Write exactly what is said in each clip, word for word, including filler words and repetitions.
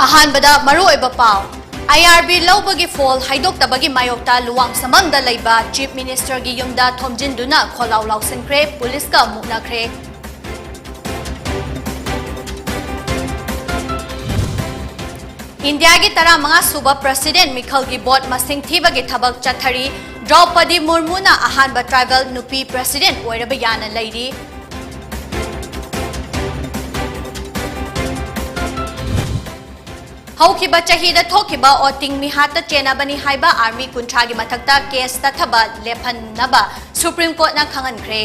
ꯑꯍꯥꯟꯕꯗ ꯃꯔꯨꯑꯣꯏꯕ ꯄꯥꯎ꯫ ꯑꯥꯏ ꯑꯥꯔ ꯕꯤ ꯂꯧꯕꯒꯤ ꯐꯣꯜ ꯍꯥꯏꯗꯣꯛꯇꯕꯒꯤ ꯃꯥꯌꯣꯛꯇ ꯂꯨꯋꯥꯡꯁꯝꯕꯝꯗ ꯂꯩꯕ Chief Ministerꯒꯤ ꯌꯨꯝꯗ ꯊꯣꯝꯖꯤꯟꯗꯨꯅ ꯈꯣꯜꯂꯥꯎ ꯂꯥꯎꯁꯤꯟꯈ꯭ꯔꯦ, ꯄꯨꯂꯤꯁꯀ ꯃꯨꯛꯅꯈ꯭ꯔꯦ꯫ ꯏꯟꯗꯤꯌꯥꯒꯤ ꯇꯔꯥꯃꯉꯥ ꯁꯨꯕ President ꯃꯤꯈꯜꯒꯤ vote ꯃꯁꯤꯡ ꯊꯤꯕꯒꯤ ꯊꯕꯛ ꯆꯠꯊꯔꯤ꯫ ꯗ꯭ꯔꯧꯄꯗꯤ ꯃꯨꯔꯃꯨꯅ ꯑꯍꯥꯟꯕ tribal ꯅꯨꯄꯤ President ꯑꯣꯏꯔꯕ ꯌꯥꯅ ꯂꯩꯔꯤ꯫ ꯍꯧꯈꯤꯕ ꯆꯍꯤꯗ ꯊꯣꯛꯈꯤꯕ ꯑꯣꯇꯤꯡ ꯃꯤꯍꯥꯠꯇ ꯆꯦꯟꯅꯕꯅꯤ ꯍꯥꯏꯕ army ꯀꯨꯟꯊ꯭ꯔꯥꯒꯤ ꯃꯊꯛꯇ case ꯆꯠꯊꯕ ꯂꯦꯞꯍꯟꯅꯕ Supreme Courtꯅ ꯈꯪꯍꯟꯈ꯭ꯔꯦ꯫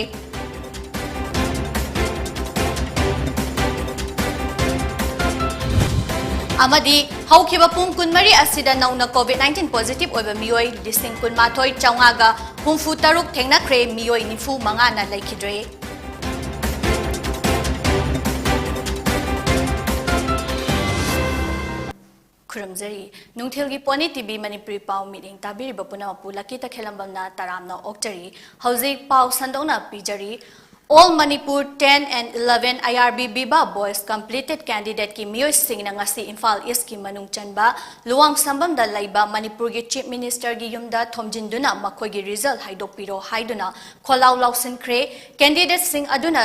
ꯑꯃꯗꯤ ꯍꯧꯈꯤꯕ ꯄꯨꯡ ꯀꯨꯟꯃꯔꯤ ꯑꯁꯤꯗ ꯅꯧꯅ COVID nineteen positive ꯑꯣꯏꯕ ꯃꯤꯑꯣꯏ ꯂꯤꯁꯤꯡ ꯀꯨꯟꯃꯥꯊꯣꯏ ꯆꯥꯝꯃꯉꯥꯒ ꯍꯨꯝꯐꯨ ꯇꯔꯨꯛ ꯊꯦꯡꯅꯈ꯭ꯔꯦ, ꯃꯤꯑꯣꯏ ꯅꯤꯐꯨ ꯃꯉꯥꯅ ꯂꯩꯈꯤꯗ꯭ꯔꯦ꯫ ꯈꯨꯔꯨꯝꯖꯔꯤ꯫ ꯅꯨꯡꯊꯤꯜꯒꯤ Pony TV ꯃꯅꯤꯄꯨꯔꯤ ꯄꯥꯎ ꯃꯤꯠꯌꯦꯡ ꯇꯥꯕꯤꯔꯤꯕ ꯄꯨꯝꯅꯃꯛꯄꯨ ꯂꯛꯀꯤ ꯇꯈꯦꯜꯂꯝꯕꯝꯅ ꯇꯔꯥꯝꯅ ꯑꯣꯛꯆꯔꯤ꯫ ꯍꯧꯖꯤꯛ ꯄꯥꯎ ꯁꯟꯗꯣꯛꯅ ꯄꯤꯖꯔꯤ꯫ All Manipur ten and eleven IRB Viva Voice completed candidateꯀꯤ ꯃꯤꯑꯣꯏꯁꯤꯡꯅ ꯉꯁꯤ ꯏꯝꯐꯥꯜ Eastꯀꯤ ꯃꯅꯨꯡ ꯆꯟꯕ ꯂꯨꯋꯥꯡꯁꯝꯕꯝꯗ ꯂꯩꯕ ꯃꯅꯤꯄꯨꯔꯒꯤ Chief Ministerꯒꯤ ꯌꯨꯝꯗ ꯊꯣꯝꯖꯤꯟꯗꯨꯅ ꯃꯈꯣꯏꯒꯤ result ꯍꯥꯏꯗꯣꯛꯄꯤꯔꯣ ꯍꯥꯏꯗꯨꯅ ꯈꯣꯜꯂꯥꯎ ꯂꯥꯎꯁꯤꯟꯈ꯭ꯔꯦ꯫ Candidateꯁꯤꯡ ꯑꯗꯨꯅ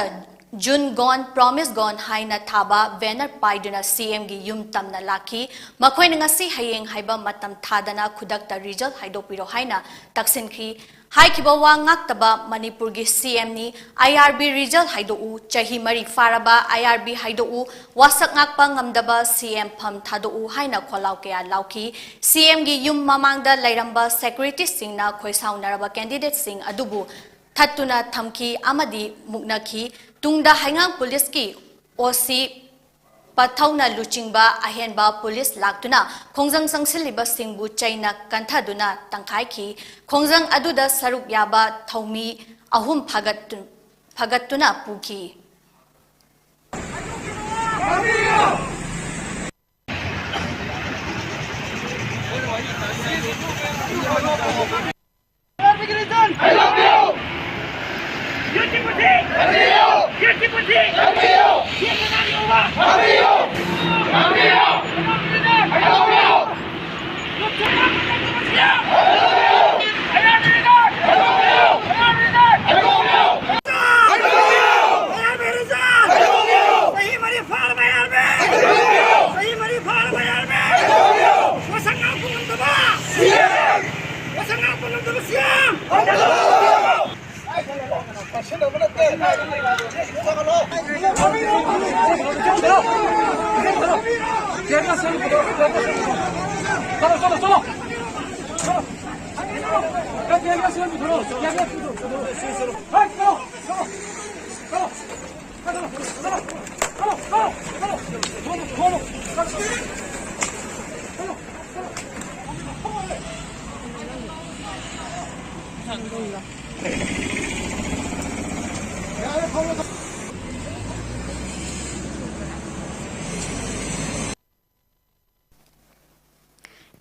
"June Gone, Promise Gone" ꯍꯥꯏꯅ ꯊꯥꯕ banner ꯄꯥꯏꯗꯨꯅ CMꯒꯤ ꯌꯨꯝ ꯇꯝꯅ ꯂꯥꯛꯈꯤ꯫ ꯃꯈꯣꯏꯅ ꯉꯁꯤ ꯍꯌꯦꯡ ꯍꯥꯏꯕ ꯃꯇꯝ ꯊꯥꯗꯅ ꯈꯨꯗꯛꯇ result ꯍꯥꯏꯗꯣꯛꯄꯤꯔꯣ ꯍꯥꯏꯅ ꯇꯛꯁꯤꯟꯈꯤ꯫ ꯍꯥꯏꯈꯤꯕ ꯋꯥ ꯉꯥꯛꯇꯕ ꯃꯅꯤꯄꯨꯔꯒꯤ CMꯅꯤ꯫ IRB result ꯍꯥꯏꯗꯣꯛꯎ, ꯆꯍꯤ ꯃꯔꯤ ꯐꯥꯔꯕ IRB ꯍꯥꯏꯗꯣꯛꯎ, ꯋꯥꯁꯛ ꯉꯥꯛꯄ ꯉꯝꯗꯕ CM ꯐꯝ ꯊꯥꯗꯣꯛꯎ ꯍꯥꯏꯅ ꯈꯣꯜꯂꯥꯎ ꯀꯌꯥ ꯂꯥꯎꯈꯤ꯫ CMꯒꯤ ꯌꯨꯝ ꯃꯃꯥꯡꯗ ꯂꯩꯔꯝꯕ securityꯁꯤꯡꯅ ꯈꯣꯏꯁꯥꯎꯅꯔꯕ candidateꯁꯤꯡ ꯑꯗꯨꯕꯨ ꯊꯠꯇꯨꯅ ꯊꯝꯈꯤ ꯑꯃꯗꯤ ꯃꯨꯛꯅꯈꯤ꯫ ꯇꯨꯡꯗ ꯍꯩꯉꯥꯡ ꯄꯨꯂꯤꯁꯀꯤ OC ꯄꯥꯊꯧꯅ ꯂꯨꯆꯤꯡꯕ ꯑꯍꯦꯟꯕ ꯄꯨꯂꯤꯁ ꯂꯥꯛꯇꯨꯅ ꯈꯣꯡꯖꯪ ꯆꯪꯁꯤꯜꯂꯤꯕꯁꯤꯡꯕꯨ ꯆꯩꯅ ꯀꯟꯊꯗꯨꯅ ꯇꯪꯈꯥꯏꯈꯤ꯫ ꯈꯣꯡꯖꯪ ꯑꯗꯨꯗ ꯁꯔꯨꯛ ꯌꯥꯕ ꯊꯧꯃꯤ ꯑꯍꯨꯝ ꯐꯥꯒꯠꯇꯨ-, ꯐꯥꯒꯠꯇꯨꯅ ꯄꯨꯈꯤ꯫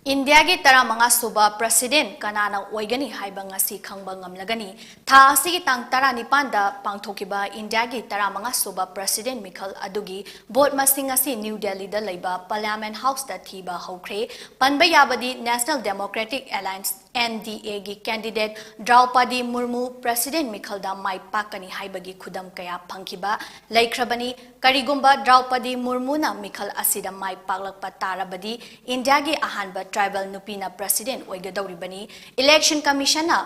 ꯏꯟꯗꯤꯌꯥꯒꯤ ꯇꯔꯥꯃꯉꯥ ꯁꯨꯕ ꯄ꯭ꯔꯁꯤꯗꯦꯟ ꯀꯅꯥꯅ ꯑꯣꯏꯒꯅꯤ ꯍꯥꯏꯕ ꯉꯁꯤ ꯈꯪꯕ ꯉꯝꯂꯒꯅꯤ꯫ ꯊꯥ ꯑꯁꯤꯒꯤ ꯇꯥꯡ ꯇꯔꯥꯅꯤꯄꯥꯟꯗ ꯄꯥꯡꯊꯣꯛꯈꯤꯕ ꯏꯟꯗꯤꯌꯥꯒꯤ ꯇꯔꯥꯃꯉꯥ ꯁꯨꯕ ꯄ꯭ꯔꯁꯤꯗꯦꯟ ꯃꯤꯈꯜ ꯑꯗꯨꯒꯤ ꯚꯣꯠ ꯃꯁꯤꯡ ꯑꯁꯤ ꯅ꯭ꯌꯨ ꯗꯦꯜꯂꯤꯗ ꯂꯩꯕ ꯄꯥꯔꯂꯤꯌꯥꯃꯦꯟ ꯍꯥꯎꯁꯇ ꯊꯤꯕ ꯍꯧꯈ꯭ꯔꯦ꯫ ꯄꯟꯕ ꯌꯥꯕꯗꯤ national democratic alliance, N D ꯑꯦꯒꯤ ꯀꯦꯟꯗꯤꯗꯦꯠ ꯗ꯭ꯔꯧꯄꯗꯤ ꯃꯨꯔꯃꯨ ꯄ꯭ꯔꯁꯤꯗꯦꯟ ꯃꯤꯈꯜꯗ ꯃꯥꯏ ꯄꯥꯛꯀꯅꯤ ꯍꯥꯏꯕꯒꯤ ꯈꯨꯗꯝ ꯀꯌꯥ ꯐꯪꯈꯤꯕ ꯂꯩꯈ꯭ꯔꯕꯅꯤ꯫ ꯀꯔꯤꯒꯨꯝꯕ ꯗ꯭ꯔꯧꯄꯗꯤ ꯃꯨꯔꯃꯨꯅ ꯃꯤꯈꯜ ꯑꯁꯤꯗ ꯃꯥꯏ ꯄꯥꯛꯂꯛꯄ ꯇꯥꯔꯕꯗꯤ ꯏꯟꯗꯤꯌꯥꯒꯤ ꯑꯍꯥꯟꯕ ꯇ꯭ꯔꯥꯏꯕꯦꯜ ꯅꯨꯄꯤꯅ ꯄ꯭ꯔꯁꯤꯗꯦꯟ ꯑꯣꯏꯒꯗꯧꯔꯤꯕꯅꯤ꯫ ꯏꯂꯦꯛꯁꯟ ꯀꯃꯤꯁꯟꯅ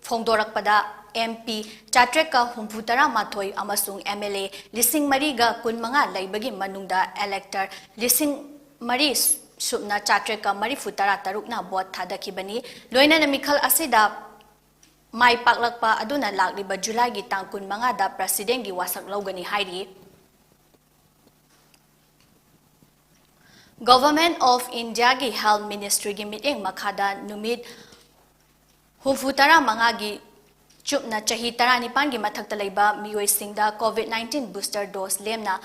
ꯐꯣꯡꯗꯣꯔꯛꯄꯗ, ꯑꯦꯝ ꯄꯤ ꯆꯥꯇ꯭ꯔꯦꯠꯀ ꯍꯨꯝꯐꯨ ꯇꯔꯥ ꯃꯥꯊꯣꯏ ꯑꯃꯁꯨꯡ ꯑꯦꯝ ꯑꯦꯜ ꯑꯦ ꯂꯤꯁꯤꯡ ꯃꯔꯤꯒ ꯀꯨꯟ ꯃꯉꯥ ꯂꯩꯕꯒꯤ ꯃꯅꯨꯡꯗ ꯏꯂꯦꯛꯇꯔ ꯂꯤꯁꯤꯡ ꯃꯔꯤ ꯁꯨꯞꯅ ꯆꯥꯇ꯭ꯔꯦꯠꯀ ꯃꯔꯤꯐꯨ ꯇꯔꯥ ꯇꯔꯨꯛꯅ ꯚꯣꯠ ꯊꯥꯗꯈꯤꯕꯅꯤ꯫ ꯂꯣꯏꯅꯅ ꯃꯤꯈꯜ ꯑꯁꯤꯗ ꯃꯥꯏ ꯄꯥꯛꯂꯛꯄ ꯑꯗꯨꯅ ꯂꯥꯛꯂꯤꯕ ꯖꯨꯂꯥꯏꯒꯤ ꯇꯥꯡ ꯀꯨꯟ ꯃꯉꯥꯗ ꯄ꯭ꯔꯁꯤꯗꯦꯟꯒꯤ ꯋꯥꯁꯛ ꯂꯧꯒꯅꯤ ꯍꯥꯏꯔꯤ꯫ Government of Indiaꯒꯤ Health Ministryꯒꯤ ꯃꯤꯠꯌꯦꯡ ꯃꯈꯥꯗ ꯅꯨꯃꯤꯠ ꯍꯨꯝꯐꯨ ꯇꯔꯥ ꯃꯉꯥꯒꯤ ꯆꯨꯞꯅ ꯆꯍꯤ ꯇꯔꯥꯅꯤꯄꯥꯟꯒꯤ ꯃꯊꯛꯇ ꯂꯩꯕ ꯃꯤꯑꯣꯏꯁꯤꯡꯗ COVID nineteen booster dose ꯂꯦꯝꯅ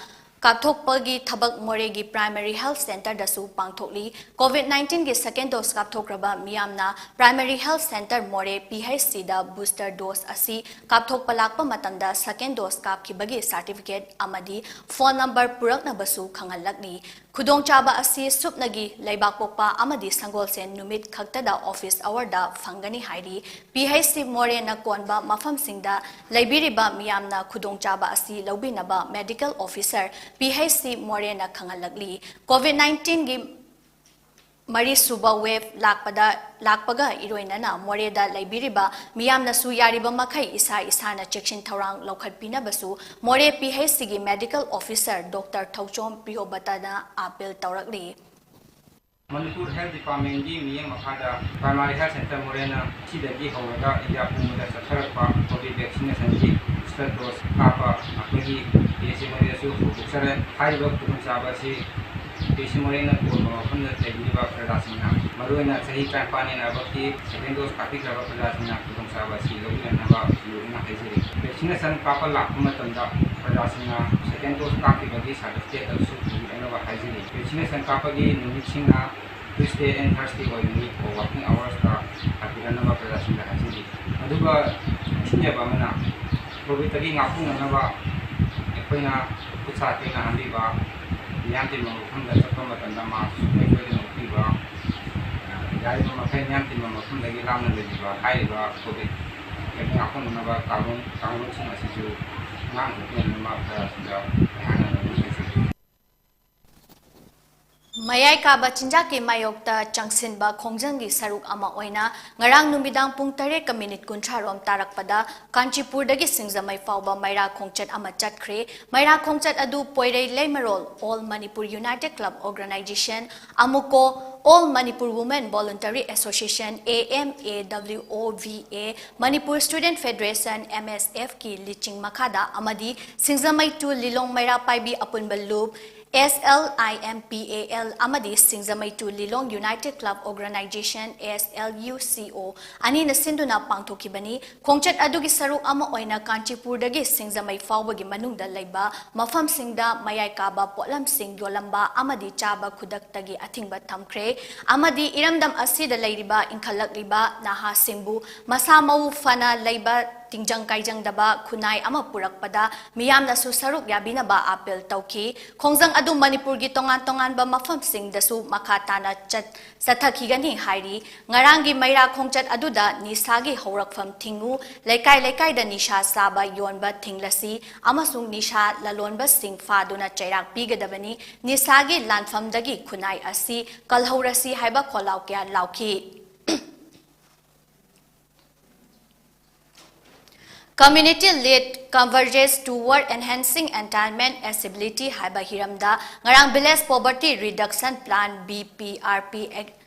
ꯀꯥꯞꯊꯣꯛꯄꯒꯤ ꯊꯕꯛ ꯃꯣꯔꯦꯒꯤ Primary Health Centreꯗꯁꯨ ꯄꯥꯡꯊꯣꯛꯂꯤ꯫ COVID nineteenꯒꯤ second dose ꯀꯥꯞꯊꯣꯛꯈ꯭ꯔꯕ ꯃꯤꯌꯥꯝꯅ Primary Health Centre ꯃꯣꯔꯦ, ꯄꯤ ꯑꯩꯆ ꯁꯤꯗ booster dose ꯑꯁꯤ ꯀꯥꯞꯊꯣꯛꯄ ꯂꯥꯛꯄ ꯃꯇꯝꯗ second dose ꯀꯥꯞꯈꯤꯕꯒꯤ certificate ꯑꯃꯗꯤ phone number ꯄꯨꯔꯛꯅꯕꯁꯨ ꯈꯪꯍꯜꯂꯛꯂꯤ꯫ ꯈꯨꯗꯣꯡꯆꯥꯕ ꯑꯁꯤ ꯁꯨꯞꯅꯒꯤ ꯂꯩꯕꯥꯛꯄꯣꯛꯄ ꯑꯃꯗꯤ ꯁꯪꯒꯣꯜꯁꯦꯟ ꯅꯨꯃꯤꯠ ꯈꯛꯇꯗ office hourꯗ ꯐꯪꯒꯅꯤ ꯍꯥꯏꯔꯤ꯫ ꯄꯤ ꯑꯩꯆ ꯁꯤ ꯃꯣꯔꯦꯅ ꯀꯣꯟꯕ ꯃꯐꯝꯁꯤꯡꯗ ꯂꯩꯕꯤꯔꯤꯕ ꯃꯤꯌꯥꯝꯅ ꯈꯨꯗꯣꯡꯆꯥꯕ ꯑꯁꯤ ꯂꯧꯕꯤꯅꯕ medical officer, P H C ꯃꯣꯔꯦꯅ ꯈꯪꯍꯜꯂꯛꯂꯤ꯫ COVID nineteenꯒꯤ ꯃꯔꯤꯁꯨꯕ ꯋꯦꯕ ꯂꯥꯛꯄꯗ ꯂꯥꯛꯄꯒ ꯏꯔꯣꯏꯅꯅ ꯃꯣꯔꯦꯗ ꯂꯩꯕꯤꯔꯤꯕ ꯃꯤꯌꯥꯝꯅꯁꯨ ꯌꯥꯔꯤꯕ ꯃꯈꯩ ꯏꯁꯥ ꯏꯁꯥꯅ ꯆꯦꯛꯁꯤꯟ ꯊꯧꯔꯥꯡ ꯂꯧꯈꯠꯄꯤꯅꯕꯁꯨ ꯃꯣꯔꯦ ꯄꯤ ꯑꯩꯆ ꯁꯤꯒꯤ ꯃꯦꯗꯤꯀꯦꯜ ꯑꯣꯐꯤꯁꯔ ꯗꯣꯛꯇꯔ ꯊꯧꯆꯣꯝ ꯄ꯭ꯔꯤꯌꯣꯕꯇꯅ ꯑꯥꯄꯤꯜ ꯇꯧꯔꯛꯂꯤ꯫ ꯃꯅꯤꯄꯨꯔ ꯍꯦꯜꯊ ꯗꯤꯄꯥꯔꯠꯃꯦꯟꯒꯤ ꯃꯤꯠꯌꯦꯡ ꯃꯈꯥꯗ ꯄ꯭ꯔꯥꯏꯃꯥꯔꯤ ꯍꯦꯜꯊ ꯁꯦꯟꯇꯔ ꯃꯣꯔꯦꯅ ꯁꯤꯗꯒꯤ ꯍꯧꯔꯒ ꯏꯟꯗꯤꯌꯥ ꯄꯨꯝꯕꯗ ꯆꯠꯊꯔꯛꯄ ꯀꯣꯚꯤꯗ ꯚꯦꯛꯁꯤꯅꯦꯁꯟꯒꯤ ꯕꯨꯁꯇꯔ ꯗꯣꯁ ꯀꯥꯞꯄ ꯑꯩꯈꯣꯏꯒꯤ ꯄꯤ ꯑꯩꯆ ꯁꯤ ꯃꯣꯔꯦꯗꯁꯨ ꯍꯧꯗꯣꯛꯆꯔꯦ꯫ ꯍꯥꯏꯔꯤꯕ ꯈꯨꯗꯣꯡꯆꯥꯕ ꯑꯁꯤ ꯄꯤ ꯑꯩꯆ ꯁꯤ ꯃꯣꯔꯦꯅ ꯀꯣꯟꯕ ꯃꯐꯝꯗ ꯂꯩꯕꯤꯔꯤꯕ ꯄ꯭ꯔꯖꯥꯁꯤꯡꯅ, ꯃꯔꯨꯑꯣꯏꯅ ꯆꯍꯤ ꯇꯔꯥꯅꯤꯄꯥꯟ ꯍꯦꯟꯅꯕꯒꯤ ꯁꯦꯀꯦꯟ ꯗꯣꯁ ꯀꯥꯞꯄꯤꯈ꯭ꯔꯕ ꯄ꯭ꯔꯖꯥꯁꯤꯡꯅ ꯈꯨꯗꯣꯡꯆꯥꯕ ꯑꯁꯤ ꯂꯧꯕꯤꯅꯅꯕ ꯂꯨꯅ ꯍꯥꯏꯖꯔꯤ꯫ ꯚꯦꯛꯁꯤꯅꯦꯁꯟ ꯀꯥꯞꯄ ꯂꯥꯛꯄ ꯃꯇꯝꯗ ꯄ꯭ꯔꯖꯥꯁꯤꯡꯅ ꯁꯦꯀꯦꯟ ꯗꯣꯁ ꯀꯥꯞꯈꯤꯕꯒꯤ ꯁꯥꯔꯇꯤꯐꯤꯀꯦꯠ ꯑꯗꯨꯁꯨ ꯄꯨꯕꯤꯔꯛꯅꯕ ꯍꯥꯏꯖꯔꯤ꯫ ꯚꯦꯛꯁꯤꯅꯦꯁꯟ ꯀꯥꯞꯄꯒꯤ ꯅꯨꯃꯤꯠꯁꯤꯡꯅ ꯇ꯭ꯌꯨꯁꯗꯦ ꯑꯦꯟ ꯊꯔꯁꯗꯦ ꯑꯣꯏꯕꯅꯤ, ꯋꯥꯔꯀꯤꯡ ꯑꯋꯥꯔꯁꯇ ꯂꯥꯛꯄꯤꯔꯛꯅꯕ ꯄ꯭ꯔꯖꯥꯁꯤꯡꯗ ꯍꯥꯏꯖꯔꯤ꯫ ꯑꯗꯨꯒ ꯅꯤꯡꯁꯤꯡꯖꯕ ꯑꯃꯅ, ꯀꯣꯚꯤꯗꯇꯒꯤ ꯉꯥꯛꯊꯣꯛꯅꯅꯕ ꯑꯩꯈꯣꯏꯅ ꯈꯨꯠ ꯁꯥ ꯇꯣꯏꯅ ꯍꯥꯝꯕꯤꯕ, ꯃꯤꯌꯥꯝ ꯇꯤꯟꯕ ꯃꯐꯝꯗ ꯆꯠꯄ ꯃꯇꯝꯗ ꯃꯥꯁꯛ ꯁꯨꯡꯁꯣꯏ ꯁꯣꯏꯗꯅ ꯎꯞꯄꯤꯕ, ꯌꯥꯔꯤꯕ ꯃꯈꯩ ꯃꯤꯌꯥꯝ ꯇꯤꯟꯕ ꯃꯐꯝꯗꯒꯤ ꯂꯥꯞꯅ ꯂꯩꯕꯤꯕ꯫ ꯍꯥꯏꯔꯤꯕ ꯀꯣꯚꯤꯗꯇꯒꯤ ꯉꯥꯛꯊꯣꯛꯅꯅꯕ ꯀꯥꯡꯂꯣꯟ ꯀꯥꯡꯂꯣꯟꯁꯤꯡ ꯑꯁꯤꯁꯨ ꯑꯉꯥꯡ ꯈꯛꯇꯅ ꯃꯥ ꯈꯔꯁꯤꯗ ꯑꯩꯍꯥꯛꯅ ꯑꯗꯨꯝ ꯍꯥꯏꯖꯒꯦ꯫ ꯃꯌꯥꯏ ꯀꯥꯕ ꯆꯤꯟꯖꯥꯛꯀꯤ ꯃꯥꯌꯣꯛꯇ ꯆꯪꯁꯤꯟꯕ ꯈꯣꯡꯖꯪꯒꯤ ꯁꯔꯨꯛ ꯑꯃ ꯑꯣꯏꯅ ꯉꯔꯥꯡ ꯅꯨꯃꯤꯗꯥꯡ ꯄꯨꯡ ꯇꯔꯦꯠꯀ ꯃꯤꯅꯤꯠ ꯀꯨꯟꯊ꯭ꯔꯥ ꯔꯣꯝ ꯇꯥꯔꯛꯄꯗ ꯀꯥꯟꯆꯤꯄꯨꯔꯗꯒꯤ ꯁꯤꯡꯖꯃꯩ ꯐꯥꯎꯕ ꯃꯩꯔꯥ ꯈꯣꯡꯆꯠ ꯑꯃ ꯆꯠꯈ꯭ꯔꯦ꯫ ꯃꯩꯔꯥ ꯈꯣꯡꯆꯠ ꯑꯗꯨ ꯄꯣꯏꯔꯩ ꯂꯩꯃꯔꯣꯜ All Manipur United Club Organization, ꯑꯃꯨꯀꯣ, All Manipur Women Voluntary Association, A M A W O V A, Manipur Student Federation, M S F ꯀꯤ ꯂꯤꯆꯤꯡ ꯃꯈꯥꯗ ꯑꯃꯗꯤ ꯁꯤꯡꯖꯃꯩ to ꯂꯤꯂꯣꯡ ꯃꯩꯔꯥ ꯄꯥꯏꯕꯤ ꯑꯄꯨꯟꯕ ꯂꯨꯞ, S L I M P A L, ꯑꯃꯗꯤ ꯁꯤꯡꯖꯃꯩ to Lilong United Club Organization, S L U C O, ꯑꯅꯤꯅ ꯁꯤꯟꯗꯨꯅ ꯄꯥꯡꯊꯣꯛꯈꯤꯕꯅꯤ꯫ ꯈꯣꯡꯆꯠ ꯑꯗꯨꯒꯤ ꯁꯔꯨꯛ ꯑꯃ ꯑꯣꯏꯅ ꯀꯥꯟꯆꯤꯄꯨꯔꯗꯒꯤ ꯁꯤꯡꯖꯃꯩ ꯐꯥꯎꯕꯒꯤ ꯃꯅꯨꯡꯗ ꯂꯩꯕ ꯃꯐꯝꯁꯤꯡꯗ ꯃꯌꯥꯏ ꯀꯥꯕ ꯄꯣꯠꯂꯝꯁꯤꯡ ꯌꯣꯜꯂꯝꯕ ꯑꯃꯗꯤ ꯆꯥꯕ ꯈꯨꯗꯛꯇꯒꯤ ꯑꯊꯤꯡꯕ ꯊꯝꯈ꯭ꯔꯦ ꯑꯃꯗꯤ ꯏꯔꯝꯗꯝ ꯑꯁꯤꯗ ꯂꯩꯔꯤꯕ ꯏꯟꯈꯠꯂꯛꯂꯤꯕ ꯅꯍꯥꯁꯤꯡꯕꯨ ꯃꯁꯥ ꯃꯎ ꯐꯅ ꯂꯩꯕ ꯇꯤꯡꯖꯪ ꯀꯥꯏꯖꯪꯗꯕ ꯈꯨꯟꯅꯥꯏ ꯑꯃ ꯄꯨꯔꯛꯄꯗ ꯃꯤꯌꯥꯝꯅꯁꯨ ꯁꯔꯨꯛ ꯌꯥꯕꯤꯅꯕ ꯑꯥꯄꯤꯜ ꯇꯧꯈꯤ꯫ ꯈꯣꯡꯖꯪ ꯑꯗꯨ ꯃꯅꯤꯄꯨꯔꯒꯤ ꯇꯣꯉꯥꯟ ꯇꯣꯉꯥꯟꯕ ꯃꯐꯝꯁꯤꯡꯗꯁꯨ ꯃꯈꯥ ꯇꯥꯅ ꯆꯠ-, ꯆꯠꯊꯈꯤꯒꯅꯤ ꯍꯥꯏꯔꯤ꯫ ꯉꯔꯥꯡꯒꯤ ꯃꯩꯔꯥ ꯈꯣꯡꯆꯠ ꯑꯗꯨꯗ ꯅꯤꯁꯥꯒꯤ ꯍꯧꯔꯛꯐꯝ ꯊꯤꯡꯉꯨ, ꯂꯩꯀꯥꯏ ꯂꯩꯀꯥꯏꯗ ꯅꯤꯁꯥ ꯆꯥꯕ ꯌꯣꯟꯕ ꯊꯤꯡꯂꯁꯤ ꯑꯃꯁꯨꯡ ꯅꯤꯁꯥ ꯂꯂꯣꯟꯕꯁꯤꯡ ꯐꯥꯗꯨꯅ ꯆꯩꯔꯥꯛ ꯄꯤꯒꯗꯕꯅꯤ, ꯅꯤꯁꯥꯒꯤ ꯂꯥꯟꯐꯝꯗꯒꯤ ꯈꯨꯟꯅꯥꯏ ꯑꯁꯤ ꯀꯜꯍꯧꯔꯁꯤ ꯍꯥꯏꯕ ꯈꯣꯜꯂꯥꯎ ꯀꯌꯥ ꯂꯥꯎꯈꯤ꯫ Community Led Convergence Toward Enhancing Entitlement Accessibility ꯍꯥꯏꯕ ꯍꯤꯔꯝꯗ ꯉꯔꯥꯡ Village Poverty Reduction Plan, V P R P,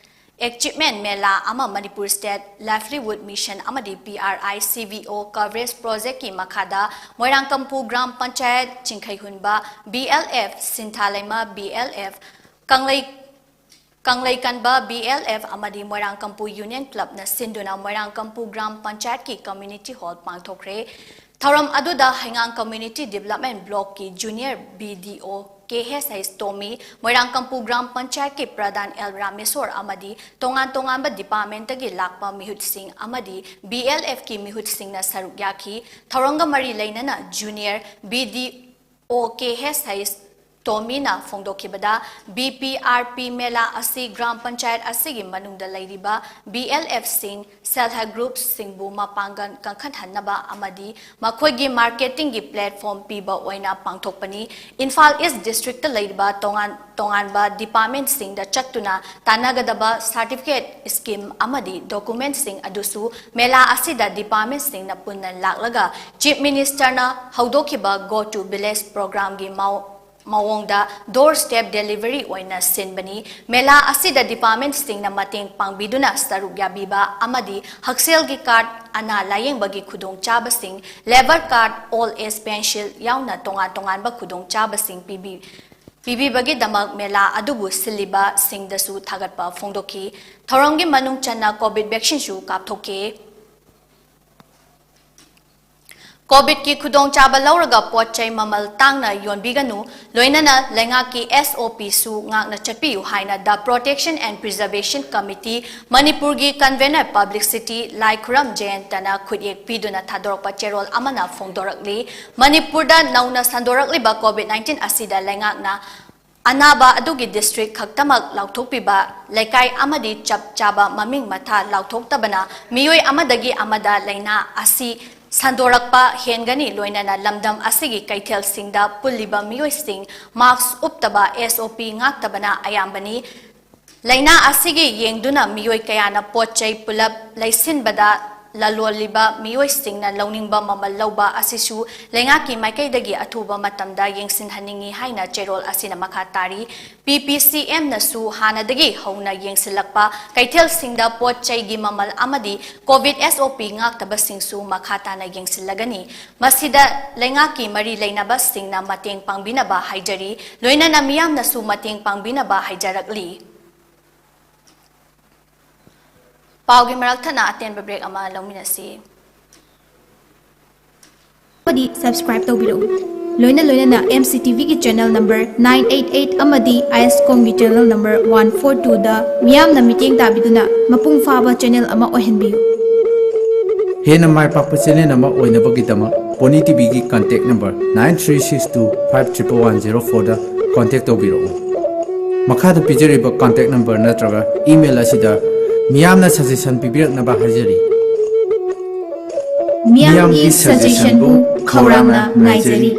Achievement ꯃꯦꯂꯥ ꯑꯃ ꯃꯅꯤꯄꯨꯔ State Livelihood Mission ꯑꯃꯗꯤ P R I C V O Coverage Project ꯀꯤ ꯃꯈꯥꯗ Moirangkampu gram panchayat, Chingkheihunba B L F, Sinthaleima B L F, Kanglei Kangleikanba B L F ꯑꯃꯗꯤ Moirangkampu Union Club ꯅ ꯁꯤꯟꯗꯨꯅ ꯃꯣꯏꯔꯥꯡꯀꯝꯄꯨ ꯒ꯭ꯔꯥꯝ ꯄꯟꯆꯥꯌꯠꯀꯤ Community Hall ꯄꯥꯡꯊꯣꯛꯈ꯭ꯔꯦ꯫ ꯊꯧꯔꯝ ꯑꯗꯨꯗ ꯍꯩꯉꯥꯡ Community Development Block ꯀꯤ Junior B D O K H H Tommy, Moirangkampu gram ꯄꯟꯆꯥꯌꯠꯀꯤ ꯄ꯭ꯔꯙꯥꯟ L ꯔꯥꯃꯦꯁꯣꯔ ꯑꯃꯗꯤ ꯇꯣꯉꯥꯟ ꯇꯣꯉꯥꯟꯕ department ꯇꯒꯤ ꯂꯥꯛꯄ ꯃꯤꯍꯨꯠꯁꯤꯡ ꯑꯃꯗꯤ B L F ꯀꯤ ꯃꯤꯍꯨꯠꯁꯤꯡꯅ ꯁꯔꯨꯛ ꯌꯥꯈꯤ꯫ ꯊꯧꯔꯝꯒ ꯃꯔꯤ ꯂꯩꯅꯅ Junior B D O K H H Tommy ꯅ ꯐꯣꯡꯗꯣꯛꯈꯤꯕꯗ, V P R P ꯃꯦꯂꯥ ꯑꯁꯤ ꯒ꯭ꯔꯥꯝ ꯄꯟꯆꯥꯌꯠ ꯑꯁꯤꯒꯤ ꯃꯅꯨꯡꯗ ꯂꯩꯔꯤꯕ B L F ꯁꯤꯡ, Self Help Group ꯁꯤꯡꯕꯨ ꯃꯄꯥꯡꯒꯜ ꯀꯟꯈꯠꯍꯟꯅꯕ ꯑꯃꯗꯤ ꯃꯈꯣꯏꯒꯤ marketing ꯒꯤ platform ꯄꯤꯕ ꯑꯣꯏꯅ ꯄꯥꯡꯊꯣꯛꯄꯅꯤ꯫ ꯏꯝꯐꯥꯜ East District ꯇ ꯂꯩꯔꯤꯕ ꯇꯣꯉꯥꯟ ꯇꯣꯉꯥꯟꯕ department ꯁꯤꯡꯗ ꯆꯠꯇꯨꯅ ꯇꯥꯟꯅꯒꯗꯕ certificate, scheme ꯑꯃꯗꯤ document ꯁꯤꯡ ꯑꯗꯨꯁꯨ ꯃꯦꯂꯥ ꯑꯁꯤꯗ department ꯁꯤꯡꯅ ꯄꯨꯟꯅ ꯂꯥꯛꯂꯒ Chief Minister ꯅ ꯍꯧꯗꯣꯛꯈꯤꯕ Go to Village program ꯒꯤ ꯃꯑꯣ-, ꯃꯑꯣꯡꯗ door step delivery ꯑꯣꯏꯅ ꯁꯤꯟꯕꯅꯤ꯫ ꯃꯦꯂꯥ ꯑꯁꯤꯗ department ꯁꯤꯡꯅ ꯃꯇꯦꯡ ꯄꯥꯡꯕꯤꯗꯨꯅ ꯁꯔꯨꯛ ꯌꯥꯕꯤꯕ ꯑꯃꯗꯤ ꯍꯛꯁꯦꯜꯒꯤ card, ꯑꯅꯥ ꯂꯥꯌꯦꯡꯕꯒꯤ ꯈꯨꯗꯣꯡꯆꯥꯕꯁꯤꯡ, labour card, old age pension ꯌꯥꯎꯅ ꯇꯣꯉꯥꯟ ꯇꯣꯉꯥꯟꯕ ꯈꯨꯗꯣꯡꯆꯥꯕꯁꯤꯡ ꯄꯤꯕꯤ-, ꯄꯤꯕꯤꯕꯒꯤꯗꯃꯛ ꯃꯦꯂꯥ ꯑꯗꯨꯕꯨ ꯁꯤꯜꯂꯤꯕꯁꯤꯡꯗꯁꯨ ꯊꯥꯒꯠꯄ ꯐꯣꯡꯗꯣꯛꯈꯤ꯫ ꯊꯧꯔꯝꯒꯤ ꯃꯅꯨꯡ ꯆꯟꯅ COVID vaccine ꯁꯨ ꯀꯥꯞꯊꯣꯛꯈꯤ꯫ ꯀꯣꯚꯤꯗꯀꯤ ꯈꯨꯗꯣꯡꯆꯥꯕ ꯂꯧꯔꯒ ꯄꯣꯠ ꯆꯩ ꯃꯃꯜ ꯇꯥꯡꯅ ꯌꯣꯟꯕꯤꯒꯅꯨ, ꯂꯣꯏꯅꯅ ꯂꯩꯉꯥꯛꯀꯤ S O P ꯁꯨ ꯉꯥꯛꯅ ꯆꯠꯄꯤꯌꯨ ꯍꯥꯏꯅ The Protection and Preservation Committee, ꯃꯅꯤꯄꯨꯔꯒꯤ convener Publicity ꯂꯥꯏꯈꯨꯔꯝ ꯖꯌꯟꯇꯅ ꯈꯨꯠꯌꯦꯛ ꯄꯤꯗꯨꯅ ꯊꯥꯗꯣꯔꯛꯄ ꯆꯦꯔꯣꯜ ꯑꯃꯅ ꯐꯣꯡꯗꯣꯔꯛꯂꯤ꯫ ꯃꯅꯤꯄꯨꯔꯗ ꯅꯧꯅ ꯁꯟꯗꯣꯔꯛꯂꯤꯕ ꯀꯣꯚꯤꯗ nineteen ꯑꯁꯤꯗ ꯂꯩꯉꯥꯛꯅ ꯑꯅꯥꯕ ꯑꯗꯨꯒꯤ district ꯈꯛꯇꯃꯛ ꯂꯥꯎꯊꯣꯛꯄꯤꯕ, ꯂꯩꯀꯥꯏ ꯑꯃꯗꯤ ꯆꯞ ꯆꯥꯕ ꯃꯃꯤꯡ ꯃꯊꯥ ꯂꯥꯎꯊꯣꯛꯇꯕꯅ ꯃꯤꯑꯣꯏ ꯑꯃꯗꯒꯤ ꯑꯃꯗ ꯂꯩꯅꯥ ꯑꯁꯤ ꯁꯟꯗꯣꯔꯛꯄ ꯍꯦꯟꯒꯅꯤ꯫ ꯂꯣꯏꯅꯅ ꯂꯝꯗꯝ ꯑꯁꯤꯒꯤ ꯀꯩꯊꯦꯜꯁꯤꯡꯗ ꯄꯨꯜꯂꯤꯕ ꯃꯤꯑꯣꯏꯁꯤꯡ mask ꯎꯞꯇꯕ, S O P ꯉꯥꯛꯇꯕꯅ ꯑꯌꯥꯝꯕꯅꯤ꯫ ꯂꯩꯅꯥ ꯑꯁꯤꯒꯤ ꯌꯦꯡꯗꯨꯅ ꯃꯤꯑꯣꯏ ꯀꯌꯥꯅ ꯄꯣꯠ ꯆꯩ ꯄꯨꯂꯞ ꯂꯩꯁꯤꯟꯕꯗ ꯂꯂꯣꯜꯂꯤꯕ ꯃꯤꯑꯣꯏꯁꯤꯡꯅ ꯂꯧꯅꯤꯡꯕ ꯃꯃꯜ ꯂꯧꯕ ꯑꯁꯤꯁꯨ ꯂꯩꯉꯥꯛꯀꯤ ꯃꯥꯏꯀꯩꯗꯒꯤ ꯑꯊꯨꯕ ꯃꯇꯝꯗ ꯌꯦꯡꯁꯤꯟꯍꯟꯅꯤꯡꯏ ꯍꯥꯏꯅ ꯆꯦꯔꯣꯜ ꯑꯁꯤꯅ ꯃꯈꯥ ꯇꯥꯔꯤ꯫ P P C M ꯅꯁꯨ ꯍꯥꯟꯅꯗꯒꯤ ꯍꯧꯅ ꯌꯦꯡꯁꯤꯜꯂꯛꯄ ꯀꯩꯊꯦꯜꯁꯤꯡꯗ ꯄꯣꯠ ꯆꯩꯒꯤ ꯃꯃꯜ ꯑꯃꯗꯤ ꯀꯣꯚꯤꯗ S O P ꯉꯥꯛꯇꯕꯁꯤꯡꯁꯨ ꯃꯈꯥ ꯇꯥꯅ ꯌꯦꯡꯁꯤꯜꯂꯒꯅꯤ꯫ ꯃꯁꯤꯗ ꯂꯩꯉꯥꯛꯀꯤ ꯃꯔꯤ ꯂꯩꯅꯕꯁꯤꯡꯅ ꯃꯇꯦꯡ ꯄꯥꯡꯕꯤꯅꯕ ꯍꯥꯏꯖꯔꯤ, ꯂꯣꯏꯅꯅ ꯃꯤꯌꯥꯝꯅꯁꯨ ꯃꯇꯦꯡ ꯄꯥꯡꯕꯤꯅꯕ ꯍꯥꯏꯖꯔꯛꯂꯤ꯫ ꯄꯥꯎꯒꯤ ꯃꯔꯛ ꯊꯠꯅ ꯑꯇꯦꯟꯕ break ꯑꯃ ꯂꯧꯃꯤꯟꯅꯁꯤ꯫ ꯑꯃꯗꯤ subscribe ꯇꯧꯕꯤꯔꯛꯎ꯫ ꯂꯣꯏꯅ ꯂꯣꯏꯅꯅ M C T V ꯒꯤ channel number nine eight eight ꯑꯃꯗꯤ ISCOM ꯒꯤ channel number one four two ꯗ ꯃꯤꯌꯥꯝꯅ ꯃꯤꯠꯌꯦꯡ ꯇꯥꯕꯤꯗꯨꯅ ꯃꯄꯨꯡ ꯐꯥꯕ channel ꯑꯃ ꯑꯣꯏꯍꯟꯕꯤꯌꯨ꯫ ꯍꯦꯟꯅ ꯃꯥꯏ ꯄꯥꯛꯄ channel ꯑꯃ ꯑꯣꯏꯅꯕꯒꯤꯗꯃꯛ Pony T V ꯒꯤ contact number nine three six two five triple one zero four ꯗ contact ꯇꯧꯕꯤꯔꯛꯎ꯫ ꯃꯈꯥꯗ ꯄꯤꯖꯔꯤꯕ contact number ꯅꯠꯇ꯭ꯔꯒ email ꯑꯁꯤꯗ ꯃꯤꯌꯥꯝꯅ suggestion ꯄꯤꯕꯤꯔꯛꯅꯕ ꯍꯥꯏꯖꯔꯤ꯫ ꯃꯤꯌꯥꯝꯒꯤ suggestion ꯕꯨ ꯈꯧꯔꯥꯡꯅ ꯉꯥꯏꯖꯔꯤ꯫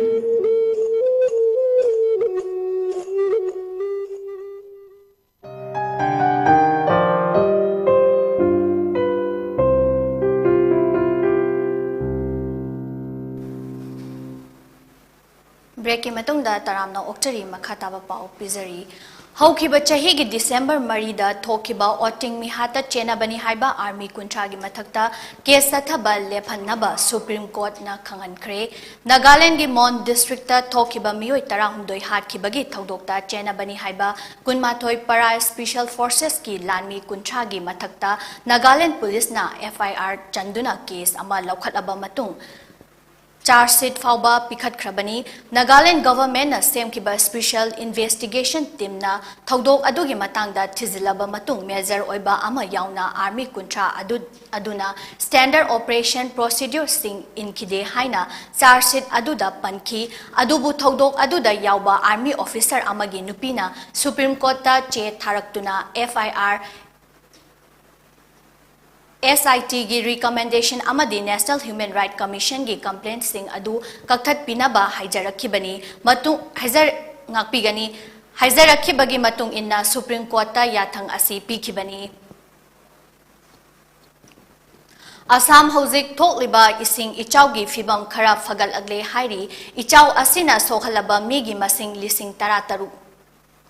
Break ꯀꯤ ꯃꯇꯨꯡꯗ ꯇꯔꯥꯝꯅ ꯑꯣꯛꯆꯔꯤ, ꯃꯈꯥ ꯇꯥꯕ ꯄꯥꯎ ꯄꯤꯖꯔꯤ꯫ ꯍꯧꯈꯤꯕ ꯆꯍꯤꯒꯤ December ꯃꯔꯤꯗ ꯊꯣꯛꯈꯤꯕ ꯑꯣꯇꯤꯡ ꯃꯤꯍꯥꯠꯇ ꯆꯦꯟꯅꯕꯅꯤ ꯍꯥꯏꯕ army ꯀꯨꯟꯊ꯭ꯔꯥꯒꯤ ꯃꯊꯛꯇ case ꯆꯠꯊꯕ ꯂꯦꯞꯍꯟꯅꯕ Supreme Court ꯅ ꯈꯪꯍꯟꯈ꯭ꯔꯦ꯫ ꯅꯥꯒꯥꯂꯦꯟꯒꯤ ꯃꯣꯟ district ꯇ ꯊꯣꯛꯈꯤꯕ ꯃꯤꯑꯣꯏ ꯇꯔꯥꯍꯨꯝꯗꯣꯏ ꯍꯥꯠꯈꯤꯕꯒꯤ ꯊꯧꯗꯣꯛꯇ ꯆꯦꯟꯅꯕꯅꯤ ꯍꯥꯏꯕ ꯀꯨꯟꯃꯥꯊꯣꯏ ꯄꯔꯥ Special Forces ꯀꯤ ꯂꯥꯟꯃꯤ ꯀꯨꯟꯊ꯭ꯔꯥꯒꯤ ꯃꯊꯛꯇ ꯅꯥꯒꯥꯂꯦꯟ police ꯅ F I R ꯆꯟꯗꯨꯅ case ꯑꯃ ꯂꯧꯈꯠꯂꯕ ꯃꯇꯨꯡ, ꯆꯥꯔꯖ ꯁꯤꯠ ꯐꯥꯎꯕ ꯄꯤꯈꯠꯈ꯭ꯔꯕꯅꯤ꯫ ꯅꯥꯒꯥꯂꯦꯟ ꯒꯚꯔꯟꯃꯦꯟꯠꯅ ꯁꯦꯝꯈꯤꯕ ꯁ꯭ꯄꯦꯁꯦꯜ ꯏꯟꯚꯦꯁꯇꯤꯒꯦꯁꯟ ꯇꯤꯝꯅ ꯊꯧꯗꯣꯛ ꯑꯗꯨꯒꯤ ꯃꯇꯥꯡꯗ ꯊꯤꯖꯤꯜꯂꯕ ꯃꯇꯨꯡ, ꯃꯦꯖꯔ ꯑꯣꯏꯕ ꯑꯃ ꯌꯥꯎꯅ ꯑꯥꯔꯃꯤ ꯀꯨꯟꯊ꯭ꯔꯥ ꯑꯗꯨ, ꯑꯗꯨꯅ ꯁ꯭ꯇꯦꯟꯗꯔꯗ ꯑꯣꯄꯔꯦꯁꯟ ꯄ꯭ꯔꯣꯁꯤꯗ꯭ꯌꯨꯔꯁꯤꯡ ꯏꯟꯈꯤꯗꯦ ꯍꯥꯏꯅ ꯆꯥꯔꯖ ꯁꯤꯠ ꯑꯗꯨꯗ ꯄꯟꯈꯤ꯫ ꯑꯗꯨꯕꯨ ꯊꯧꯗꯣꯛ ꯑꯗꯨꯗ ꯌꯥꯎꯕ ꯑꯥꯔꯃꯤ ꯑꯣꯐꯤꯁꯔ ꯑꯃꯒꯤ ꯅꯨꯄꯤꯅ ꯁꯨꯄ꯭ꯔꯤꯝ ꯀꯣꯔꯠꯇ ꯆꯦ ꯊꯥꯔꯛꯇꯨꯅ ꯑꯦꯐ ꯑꯥꯏ ꯑꯥꯔ, ꯑꯦꯁ ꯑꯥꯏ ꯇꯤꯒꯤ ꯔꯤꯀꯃꯦꯟꯗꯦꯁꯟ ꯑꯃꯗꯤ ꯅꯦꯁꯅꯦꯜ ꯍ꯭ꯌꯨꯃꯦꯟ ꯔꯥꯏꯠ ꯀꯃꯤꯁꯟꯒꯤ ꯀꯝꯄ꯭ꯂꯦꯟꯁꯤꯡ ꯑꯗꯨ ꯀꯛꯊꯠꯄꯤꯅꯕ ꯍꯥꯏꯖꯔꯛꯈꯤꯕꯅꯤ꯫ ꯃꯇꯨꯡ, ꯍꯥꯏꯖꯔ-, ꯉꯥꯛꯄꯤꯒꯅꯤ꯫ ꯍꯥꯏꯖꯔꯛꯈꯤꯕꯒꯤ ꯃꯇꯨꯡ ꯏꯟꯅ ꯁꯨꯄ꯭ꯔꯤꯝ ꯀꯣꯔꯠꯇ ꯌꯥꯊꯪ ꯑꯁꯤ ꯄꯤꯈꯤꯕꯅꯤ꯫ ꯑꯁꯥꯝ ꯍꯧꯖꯤꯛ ꯊꯣꯛꯂꯤꯕ ꯏꯁꯤꯡ ꯏꯆꯥꯎꯒꯤ ꯐꯤꯕꯝ ꯈꯔ ꯐꯒꯠꯂꯛꯂꯦ ꯍꯥꯏꯔꯤ꯫ ꯏꯆꯥꯎ ꯑꯁꯤꯅ ꯁꯣꯛꯍꯜꯂꯕ ꯃꯤꯒꯤ ꯃꯁꯤꯡ ꯂꯤꯁꯤꯡ ꯇꯔꯥ ꯇꯔꯨꯛ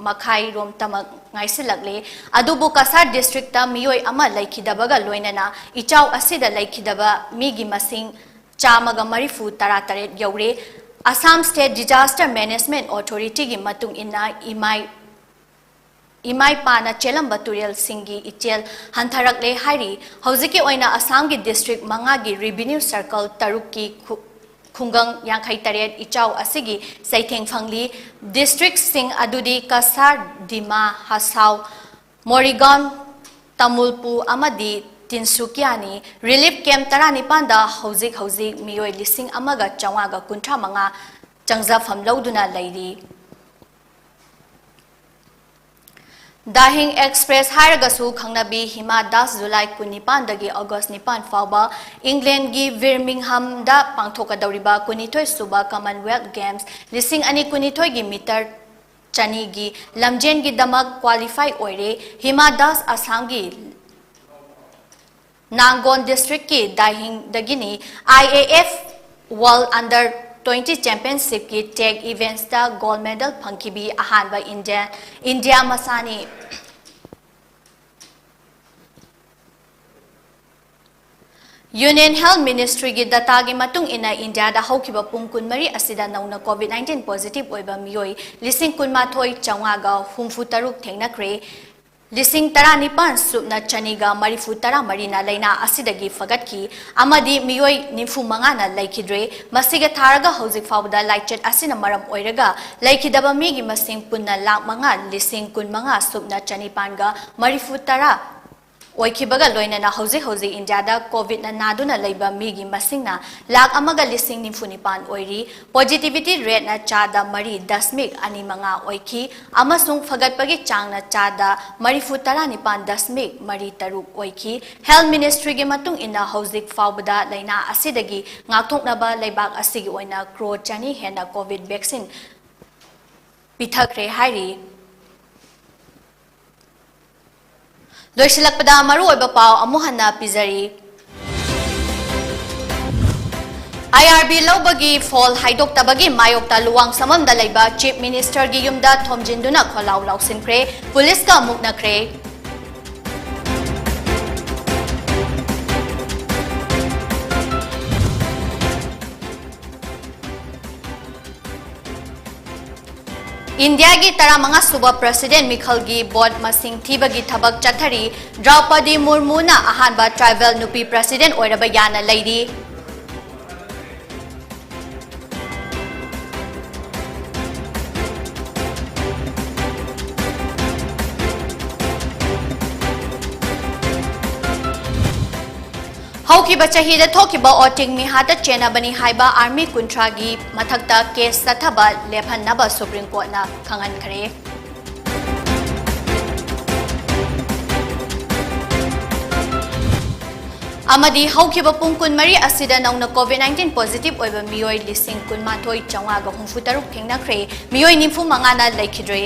ꯃꯈꯥꯏꯔꯣꯝꯇꯃꯛ ꯉꯥꯏꯁꯤꯜꯂꯛꯂꯦ꯫ ꯑꯗꯨꯕꯨ ꯀꯁꯥꯔ ꯗꯤꯁꯇ꯭ꯔꯤꯛꯇ ꯃꯤꯑꯣꯏ ꯑꯃ ꯂꯩꯈꯤꯗꯕꯒ ꯂꯣꯏꯅꯅ ꯏꯆꯥꯎ ꯑꯁꯤꯗ ꯂꯩꯈꯤꯗꯕ ꯃꯤꯒꯤ ꯃꯁꯤꯡ ꯆꯥꯝꯃꯒ ꯃꯔꯤꯐꯨ ꯇꯔꯥ ꯇꯔꯦꯠ ꯌꯧꯔꯦ꯫ ꯑꯁꯥꯝ ꯁ꯭ꯇꯦꯠ ꯗꯤꯖꯥꯁꯇꯔ ꯃꯦꯅꯦꯖꯃꯦꯟꯠ ꯑꯣꯊꯣꯔꯤꯇꯤꯒꯤ ꯃꯇꯨꯡ ꯏꯟꯅ ꯏꯃꯥꯏ ꯏꯃꯥꯏ ꯄꯥꯅ ꯆꯦꯜꯂꯝꯕ ꯇꯨꯔꯦꯜꯁꯤꯡꯒꯤ ꯏꯆꯦꯜ ꯍꯟꯊꯔꯛꯂꯦ ꯍꯥꯏꯔꯤ꯫ ꯍꯧꯖꯤꯛꯀꯤ ꯑꯣꯏꯅ ꯑꯁꯥꯝꯒꯤ ꯗꯤꯁꯇ꯭ꯔꯤꯛ ꯃꯉꯥꯒꯤ ꯔꯤꯚꯤꯅ꯭ꯌꯨ ꯁꯔꯀꯜ ꯇꯔꯨꯛꯀꯤ ꯈꯨ-, ꯈꯨꯡꯒꯪ ꯌꯥꯡꯈꯩ ꯇꯔꯦꯠ ꯏꯆꯥꯎ ꯑꯁꯤꯒꯤ ꯆꯩꯊꯦꯡ ꯐꯪꯂꯤ꯫ ꯗꯤꯁꯇ꯭ꯔꯤꯛꯁꯤꯡ ꯑꯗꯨꯗꯤ ꯀꯁꯥꯔ, ꯗꯤꯃꯥ ꯍꯁꯥꯎ, ꯃꯣꯔꯤꯒꯥꯎꯟ, ꯇꯥꯃꯨꯜꯄꯨ ꯑꯃꯗꯤ ꯇꯤꯟꯁꯨꯀꯤꯌꯥꯅꯤ꯫ ꯔꯤꯂꯤꯐ ꯀꯦꯝꯞ ꯇꯔꯥꯅꯤꯄꯥꯟꯗ ꯍꯧꯖꯤꯛ ꯍꯧꯖꯤꯛ ꯃꯤꯑꯣꯏ ꯂꯤꯁꯤꯡ ꯑꯃꯒ ꯆꯥꯝꯃꯉꯥꯒ ꯀꯨꯟꯊ꯭ꯔꯥ ꯃꯉꯥ ꯆꯪꯖꯐꯝ ꯂꯧꯗꯨꯅ ꯂꯩꯔꯤ꯫ ꯗꯥꯍꯤꯡ ꯑꯦꯛꯁꯄ꯭ꯔꯦꯁ ꯍꯥꯏꯔꯒꯁꯨ ꯈꯪꯅꯕꯤ ꯍꯤꯃꯥ ꯗꯥꯁ ꯖꯨꯂꯥꯏ ꯀꯨꯟꯅꯤꯄꯥꯟꯗꯒꯤ ꯑꯣꯒꯁ ꯅꯤꯄꯥꯟ ꯐꯥꯎꯕ ꯏꯪꯂꯦꯟꯒꯤ ꯕꯤꯔꯃꯤꯡꯍꯝꯗ ꯄꯥꯡꯊꯣꯛꯀꯗꯧꯔꯤꯕ ꯀꯨꯟꯅꯤꯊꯣꯏ ꯁꯨꯕ ꯀꯃꯟꯋꯦꯜꯊ ꯒꯦꯝꯁ ꯂꯤꯁꯤꯡ ꯑꯅꯤ ꯀꯨꯟꯅꯤꯊꯣꯏꯒꯤ ꯃꯤꯇꯔ ꯆꯅꯤꯒꯤ ꯂꯝꯖꯦꯟꯒꯤꯗꯃꯛ ꯀ꯭ꯋꯥꯂꯤꯐꯥꯏ ꯑꯣꯏꯔꯦ꯫ ꯍꯤꯃꯥ ꯗꯥꯁ ꯑꯁꯥꯝꯒꯤ ꯅꯥꯡꯒꯣꯟ ꯗꯤꯁꯇ꯭ꯔꯤꯛꯀꯤ ꯗꯥꯏꯍꯤꯡꯗꯒꯤꯅꯤ꯫ I A F world under twenty ꯆꯦꯝꯄꯤꯌꯟꯁꯤꯞꯀꯤ ꯇꯦꯛ ꯏꯚꯦꯟꯠꯁꯇ ꯒꯣꯜꯗ ꯃꯦꯗꯜ ꯐꯪꯈꯤꯕꯤ ꯑꯍꯥꯟꯕ ꯏꯟꯗꯤꯌꯥ, ꯏꯟꯗꯤꯌꯥ ꯃꯆꯥꯅꯤ꯫ ꯌꯨꯅꯤꯌꯟ ꯍꯦꯜꯊ ꯃꯤꯅꯤꯁꯇ꯭ꯔꯤꯒꯤ ꯗꯇꯥꯒꯤ ꯃꯇꯨꯡ ꯏꯟꯅ ꯏꯟꯗꯤꯌꯥꯗ ꯍꯧꯈꯤꯕ ꯄꯨꯡ ꯀꯨꯟꯃꯔꯤ ꯑꯁꯤꯗ ꯅꯧꯅ ꯀꯣꯚꯤꯗ ꯅꯥꯏꯟꯇꯤꯟ ꯄꯣꯖꯤꯇꯤꯚ ꯑꯣꯏꯕ ꯃꯤꯑꯣꯏ ꯂꯤꯁꯤꯡ ꯀꯨꯟꯃꯥꯊꯣꯏ ꯆꯥꯝꯃꯉꯥꯒ ꯍꯨꯝꯐꯨ ꯇꯔꯨꯛ ꯊꯦꯡꯅꯈ꯭ꯔꯦ꯫ ꯂꯤꯁꯤꯡ ꯇꯔꯥꯅꯤꯄꯥꯟ ꯁꯨꯞꯅ ꯆꯅꯤꯒ ꯃꯔꯤꯐꯨ ꯇꯔꯥꯃꯔꯤꯅ ꯂꯥꯏꯅꯥ ꯑꯁꯤꯗꯒꯤ ꯐꯒꯠꯈꯤ ꯑꯃꯗꯤ ꯃꯤꯑꯣꯏ ꯅꯤꯐꯨ ꯃꯉꯥꯅ ꯂꯩꯈꯤꯗ꯭ꯔꯦ꯫ ꯃꯁꯤꯒ ꯊꯥꯔꯒ ꯍꯧꯖꯤꯛ ꯐꯥꯎꯕꯗ ꯂꯥꯏꯆꯠ ꯑꯁꯤꯅ ꯃꯔꯝ ꯑꯣꯏꯔꯒ ꯂꯩꯈꯤꯗꯕ ꯃꯤꯒꯤ ꯃꯁꯤꯡ ꯄꯨꯟꯅ ꯂꯥꯈ ꯃꯉꯥ ꯂꯤꯁꯤꯡ ꯀꯨꯟꯃꯉꯥ ꯁꯨꯞꯅ ꯆꯅꯤꯄꯥꯟꯒ ꯃꯔꯤꯐꯨ ꯇꯔꯥ ꯑꯣꯏꯈꯤꯕꯒ ꯂꯣꯏꯅꯅ ꯍꯧꯖꯤꯛ ꯍꯧꯖꯤꯛ ꯏꯟꯗꯤꯌꯥꯗ ꯀꯣꯚꯤꯗꯅ ꯅꯥꯗꯨꯅ ꯂꯩꯕ ꯃꯤꯒꯤ ꯃꯁꯤꯡꯅ ꯂꯥꯈ ꯑꯃꯒ ꯂꯤꯁꯤꯡ ꯅꯤꯐꯨ ꯅꯤꯄꯥꯟ ꯑꯣꯏꯔꯤ꯫ ꯄꯣꯖꯤꯇꯤꯚꯤꯇꯤ ꯔꯦꯠꯅ ꯆꯥꯗ ꯃꯔꯤ ꯗꯁꯃꯤꯛ ꯑꯅꯤ ꯃꯉꯥ ꯑꯣꯏꯈꯤ ꯑꯃꯁꯨꯡ ꯐꯒꯠꯄꯒꯤ ꯆꯥꯡꯅ ꯆꯥꯗ ꯃꯔꯤꯐꯨ ꯇꯔꯥꯅꯤꯄꯥꯟ ꯗꯁꯃꯤꯛ ꯃꯔꯤ ꯇꯔꯨꯛ ꯑꯣꯏꯈꯤ꯫ ꯍꯦꯜꯊ ꯃꯤꯅꯤꯁꯇ꯭ꯔꯤꯒꯤ ꯃꯇꯨꯡ ꯏꯟꯅ ꯍꯧꯖꯤꯛ ꯐꯥꯎꯕꯗ ꯂꯥꯏꯅꯥ ꯑꯁꯤꯗꯒꯤ ꯉꯥꯛꯊꯣꯛꯅꯕ ꯂꯩꯕꯥꯛ ꯑꯁꯤꯒꯤ ꯑꯣꯏꯅ ꯀ꯭ꯔꯣꯔ ꯆꯅꯤ ꯍꯦꯟꯅ ꯀꯣꯚꯤꯗ ꯚꯦꯛꯁꯤꯟ ꯄꯤꯊꯈ꯭ꯔꯦ ꯍꯥꯏꯔꯤ꯫ ꯂꯣꯏꯁꯤꯜꯂꯛꯄꯗ ꯃꯔꯨꯑꯣꯏꯕ ꯄꯥꯎ ꯑꯃꯨꯛ ꯍꯟꯅ ꯄꯤꯖꯔꯤ꯫ ꯑꯥꯏ ꯑꯥꯔ ꯕꯤ ꯂꯧꯕꯒꯤ ꯐꯣꯜ ꯍꯥꯏꯗꯣꯛꯇꯕꯒꯤ ꯃꯥꯌꯣꯛꯇ ꯂꯨꯋꯥꯡꯁꯝꯕꯝꯗ ꯂꯩꯕ ꯆꯤꯐ ꯃꯤꯅꯤꯁꯇꯔꯒꯤ ꯌꯨꯝꯗ ꯊꯣꯝꯖꯤꯟꯗꯨꯅ ꯈꯣꯜꯂꯥꯎ ꯂꯥꯎꯁꯤꯟꯈ꯭ꯔꯦ, ꯄꯨꯂꯤꯁꯀ ꯃꯨꯛꯅꯈ꯭ꯔꯦ꯫ ꯏꯟꯗꯤꯌꯥꯒꯤ ꯇꯔꯥꯃꯉꯥ ꯁꯨꯕ ꯄ꯭ꯔꯁꯤꯗꯦꯟ ꯃꯤꯈꯜꯒꯤ ꯚꯣꯠ ꯃꯁꯤꯡ ꯊꯤꯕꯒꯤ ꯊꯕꯛ ꯆꯠꯊꯔꯤ꯫ ꯗ꯭ꯔꯧꯄꯗꯤ ꯃꯨꯔꯃꯨꯅ ꯑꯍꯥꯟꯕ ꯇ꯭ꯔꯥꯏꯕꯦꯜ ꯅꯨꯄꯤ ꯄ꯭ꯔꯁꯤꯗꯦꯟ ꯑꯣꯏꯔꯕ ꯌꯥꯅ ꯂꯩꯔꯤ꯫ ꯍꯧꯈꯤꯕ ꯆꯍꯤꯗ ꯊꯣꯛꯈꯤꯕ ꯑꯣꯇꯤꯡ ꯃꯤꯍꯥꯠꯇ ꯆꯦꯟꯅꯕꯅꯤ ꯍꯥꯏꯕ ꯑꯥꯔꯃꯤ ꯀꯨꯟꯊ꯭ꯔꯥꯒꯤ ꯃꯊꯛꯇ ꯀꯦꯁ ꯆꯠꯊꯕ ꯂꯦꯞꯍꯟꯅꯕ ꯁꯨꯄ꯭ꯔꯤꯝ ꯀꯣꯔꯠꯅ ꯈꯪꯍꯟꯈ꯭ꯔꯦ꯫ ꯑꯃꯗꯤ ꯍꯧꯈꯤꯕ ꯄꯨꯡ ꯀꯨꯟꯃꯔꯤ ꯑꯁꯤꯗ ꯅꯧꯅ ꯀꯣꯚꯤꯗ ꯅꯥꯏꯟꯇꯤꯟ ꯄꯣꯖꯤꯇꯤꯚ ꯑꯣꯏꯕ ꯃꯤꯑꯣꯏ ꯂꯤꯁꯤꯡ ꯀꯨꯟꯃꯥꯊꯣꯏ ꯆꯥꯝꯃꯉꯥꯒ ꯍꯨꯝꯐꯨ ꯇꯔꯨꯛ ꯊꯦꯡꯅꯈ꯭ꯔꯦ, ꯃꯤꯑꯣꯏ ꯅꯤꯐꯨ ꯃꯉꯥꯅ ꯂꯩꯈꯤꯗ꯭ꯔꯦ꯫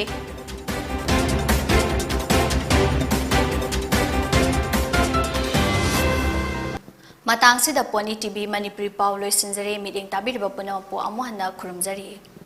ꯃꯇꯥꯡꯁꯤꯗ ꯄꯣꯅꯤ ꯇꯤ ꯚꯤ ꯃꯅꯤꯄꯨꯔꯤ ꯄꯥꯎ ꯂꯣꯏꯁꯤꯟꯖꯔꯦ꯫ ꯃꯤꯠꯌꯦꯡ ꯇꯥꯕꯤꯔꯤꯕ ꯄꯨꯝꯅꯃꯛꯄꯨ ꯑꯃꯨꯛ ꯍꯟꯅ ꯈꯨꯔꯨꯝꯖꯔꯤ꯫